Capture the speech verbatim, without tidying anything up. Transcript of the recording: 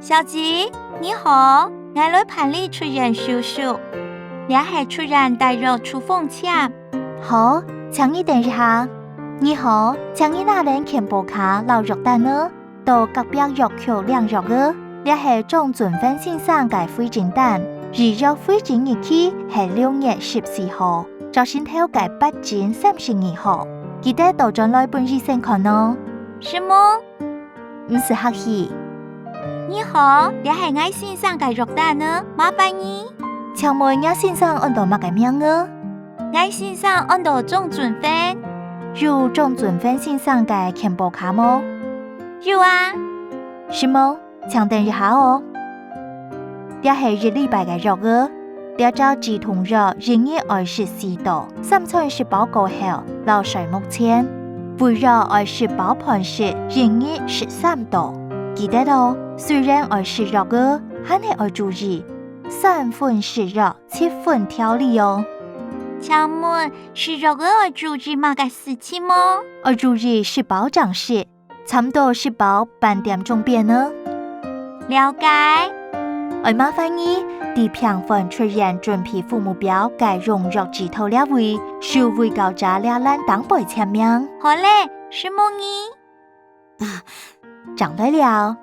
小姐，你好，𠊎來辦理出院手續。這係出院帶藥處方箋。好，請你等一下。你好，請你拿等健保卡摎藥單仔，到隔壁藥局領藥仔。這係張俊芬先生个回診單，預約回診日期係六月十四號，朝晨頭个八點三十二分。記得倒轉來分醫生看哦。承蒙。 毋使客氣。你好，這係𠊎先生个藥單仔，麻煩你。請問若先生安到麼个名仔？𠊎先生安到張俊芬。有張俊芬先生个健保卡無？有啊。承蒙，請等一下哦。 這係一禮拜个藥仔。這隻止痛藥一日愛食四到，三餐食飽過後，摎睡目前。胃藥愛食包飯食，一日食三到。記得哦，雖然愛食藥仔，還係愛注意，三分食藥，七分調理哦。請問，食藥仔愛注意麼个事情無？愛注意食飽正食， 差毋多食飽半點鐘邊呢。了解。愛麻煩你，佇病房出院準備服務表个用藥紙頭這位，收尾交者這欄頂背簽名。好咧，承蒙你。正來尞。